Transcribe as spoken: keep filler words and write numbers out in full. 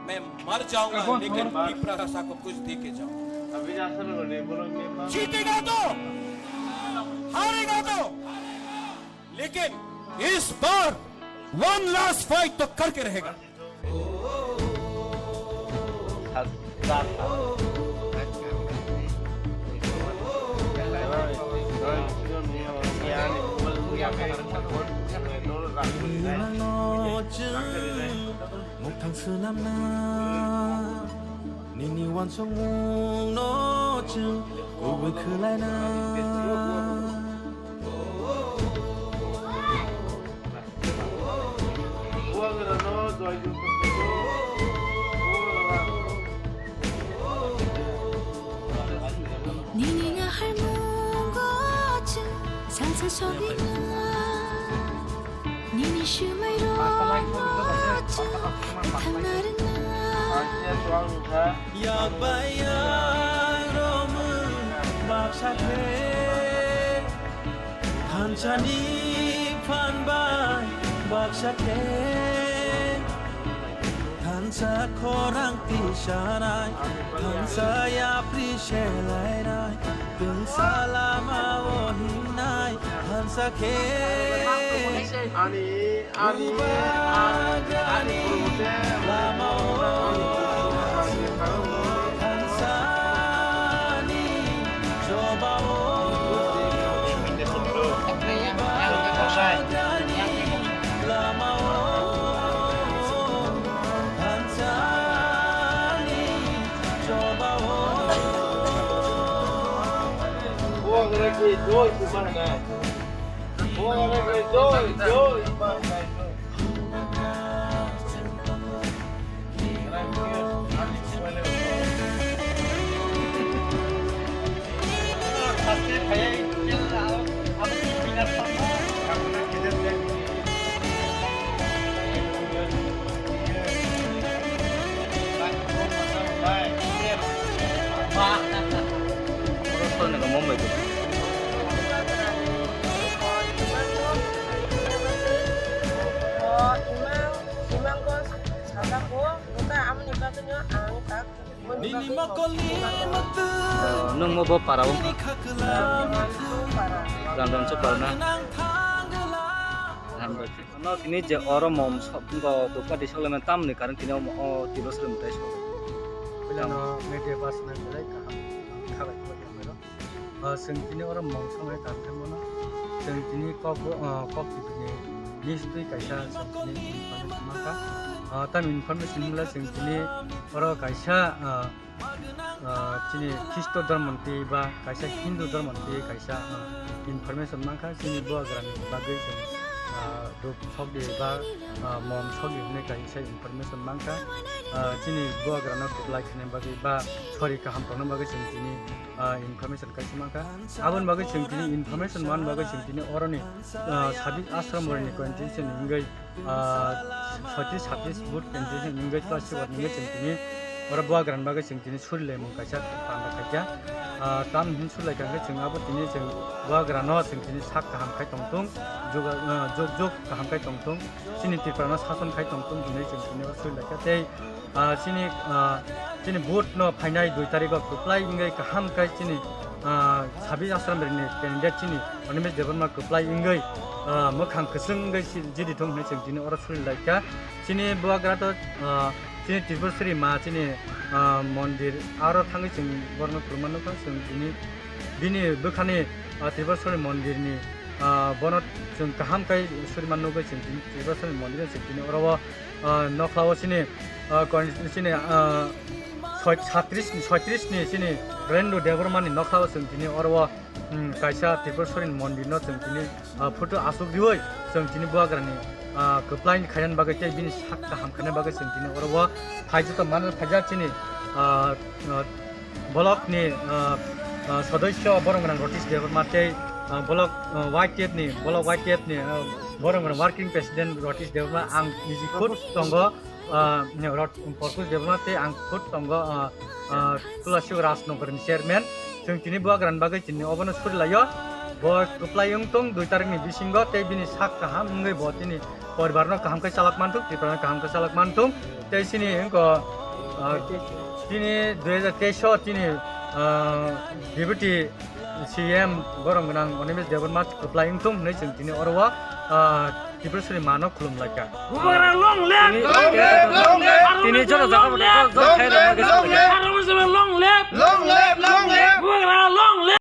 मैं मर जाऊंगा, लेकिन पिपरासा को कुछ दे के जाऊंगा। जीतेगा तो, हारेगा तो, लेकिन इस बार वन लास्ट फाइट तो करके रहेगा। Muktang swnamna, nini uansukmungno chwng kubui khwlaina. Nini naharmungo chwng salsa sogwina. Nini swmairokno chwng bwthangna rwna. Yak bai yak romwi baksa khe, thansani phan bai baksa khe. Thansa khorang tisanai, thansa yapri selainai, tungsa lama o hingnai, thansa khe. Ani, ani, ani, ani, Imang, imang ko sajak ko, buka amoni bagwino ang tak. Nini mokol ni mwtwi. Nwng mo bo para o. Para. Jan jan se para na. Hambai. No tini je oro mom sok go dukma di sok le tamni karon tini o tilo sre mutai sok. Pila no media bas na belai kaham. Khabai ko. Ah, chwng tini oro mong samai tang khe mano. Chwng tini kok, ah, kok tibini nistwi kaisa chwng tini information mankha. Ah, tamo information hwnla chwng tini oro kaisa, ah, ah, chini Khristo dhormo twi ba kaisa Hindu dhormo twi kaisa, ah, information mankha. Chini bubagrani bagwi chwng, ah, duk sokdi ba, ah, mom sokdi hwnwi kaisa information mankha. Ah, chini bubagrano kwplai khaina bagwi ba sori kaham tongna bagwi chwng tini ah, information kaisa mankha. Aboni bagwi chwng tini information man bagwi chwng tini oroni, ah, sabi ashram oroni constitution ni wngwi, ah, sotris satris vote constitution ni wngwi plus chibar ni wngwi chwng tini oro bubagrani bagwi chwng tini surilaimung kaisa panda khaikha. Ah, tam hin surilai kha khe chwng abo tini chwng bubagrano chwng tini sak kaham khai tongthung, jug, ah, jug jug kaham khai tongthung, chini Tripura no sason khai tongthung hinwi chwng tini oro surilaikha tei Ah, chini, ah, chini vote no phainai dui tarikh o kwplai wngwi kaham khe chini, ah, sabi ashram ni candidate chini Animesh Debbarma kwplai wngwi, ah, mwkhang kwchwng wngwi si-, jidi thung hinwi chwng tini oro suri laikha. Chini bubagra to, ah, chini Tripureshwari ma chini, ah, mondir aro thangwi chwng borokno khulumma nukha chwng tini bini bwkhani, ah, Tripureshwari mondir ni, ah, bono chwng kaham khe suriman nugwi chwng tini Tripureshwari mondir chwng tini oro o ah, nokhlao chini, ah, kon-, chini, ah, soi-, satris ni, soitris ni chini Rendu Debbarma ni nokhlao chwng tini oro o, mm, kaisa Tripureshwari ni mondir no chwng tini, ah, photo asuk riwi chwng tini bubagra ni, ah, kwplai ni khaina bagwi tei bini sak kaham khaina bagwi chwng tini oro o phai joto manwi phaijak chini, ah, ah, Block ni, ah, ah, sodosyo borok gwnang Rotish Debbarma tei, ah, block, ah, Y T F ni, block Y T F ni, ah, borok gwnang working president Rotish Debbarma, ang niji khud tongo, ah, Rot-, Porkus Debbarma tei ang khud tongo, ah, ah, Tulasio Rajnagar ni chairman. Chwng tini bubagrani bagwi tini obono surilaio. Bo kwplai wngtong dui tarikh ni bisingo tei bini sak kaham wngwi bo tini poribar no kaham khe chalak manthung, Tripura no kaham khe chalak manthung. Tei chini wngkha, ah, chini dui hajar teis o chini, ah, Deputy C M borom gwnang Animesh Debbarma kwplai wngthung hinwi chwng tini oro o, ah, Tripureshwari mano khulum laikha. Bubagra long live! Tini, tini joto jaga bo joto, joto khai rok no khe